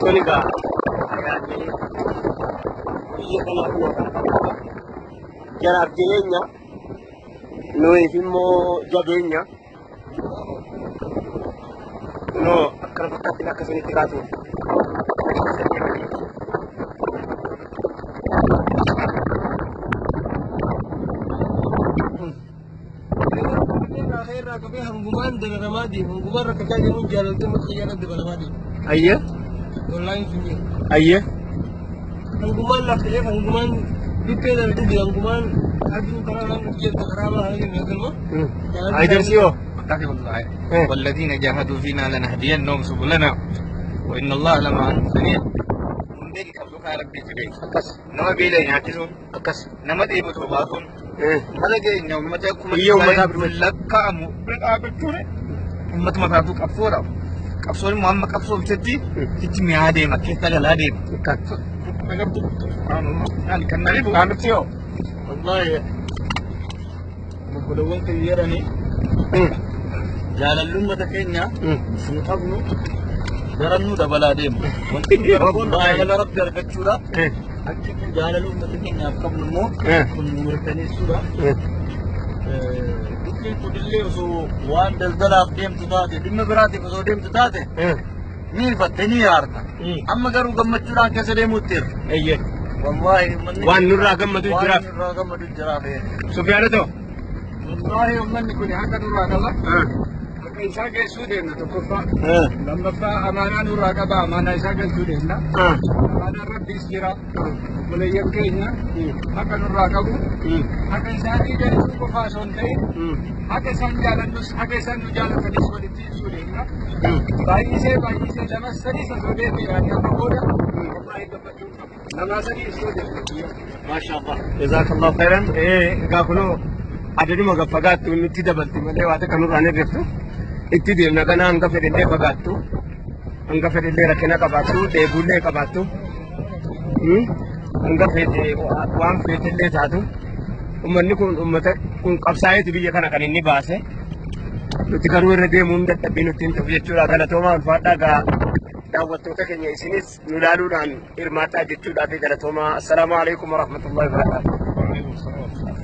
Tuni egaa yaadni biyya kanaa kunoo kana fakkaata. Jaraaf jireenya, nuyiif immoo jabeenya. Kunoo akkana fakkaatti akkasinitti kaasuuf. Irraa qabee hangumaan dararamaa deemu, hangumaan rakkachaa deemuun jaalaltuu mata xiyyaarratti dabalamaa deemu. Ayyee. Wallaahi hin jiru. Ayyee. Hangumaan lakka'ee, hangumaan bippee darbu, hangumaan aduun karaa nama hojjetu karaa bahaa jiru galma. Ayidarsiyoo. اتقوا الله والذين جاهدوا فينا لنهدينهم سبلنا وان الله لمع المحسنين. Hundeen qabdu kaa rabbii fide. Akkas. Nama beela nyaachisuun, Akkas. nama dheebotu baasuun, uummata keenya uummata akkuma Biyya uummataa birmachuu. lakkaa'amu bira dhaabbachuun uummata mataatu qabsoodha. Qabsoon immoo amma qabsooftetti sitti mi'aa deema, keessa galaa deema. Akkas. Agartu subhaanallah kan na dhibu. Qaamatti yoo. Wallaahi obboleewwan keenya jedhanii jaalalli uummata keenya isin qabnu darannuu dabalaa deema. Wanti nu barbaannu jaalala rabbi argachuudha. Akki jaalala uummata keenyaaf qabnu immoo kun nu mirkaneessuudha. Dukkiin kunillee osoo waan daldalaaf deemtu taate, dhimma biraatiif osoo deemtu taate, ni ifatte ni yaarta. Amma garuu gammachuudhaan keessa deemuutti jirra. Eeyyee. Wallaahi uummanni Waan nurraa gammadu waan jiraaf. nurraa gammadu jiraaf. Sufiyaanotoo. Wallaahi uummanni kun haqa nurraa qaba. Haqa isaa geessuu deemna tokkoffaa. Lammaffaa amaanaa nurraa qaba, amaanaa isaa galchuu deemna. Amaanaan rabbiis jira. Obboleeyyan keenya haqa nurraa qabu. Haqa isaanii galchuu qofaa osoo hin ta'in haqa isaan jaalannus haqa isaan nu jaalatanis walitti ibsuu deemna. Baay'isee baay'isee lama sadii osoo deemne yaadni amma booda wallaahi gammachuu qabu. Lama sadii osoo deemne. Maashaallah. Jazakallahu khairan. Egaa kunoo adaduma gad fagaattu nutti dabalti malee waa takka nurraan hirriftu. Itti deemna kana hanga fedhellee fagaattu. Hanga fedhellee rakkina qabaattu, dheebuullee qabaattu. Hanga fedhe waan feetellee taatu. Uummanni kun uummata kun qabsaa'eeti biyya kana kan inni baase. Nuti garuu irra deemuun dadhabbii nutti hin ta'u jechuudha. Galatoomaa, ulfaadhaa gaa daawwattoota keenya, isinis nu ilaaluudhaan hirmaadhaa jechuudhaa fi galatoomaa. Assalaamu alaikum warahmatullahi wabarakatuh.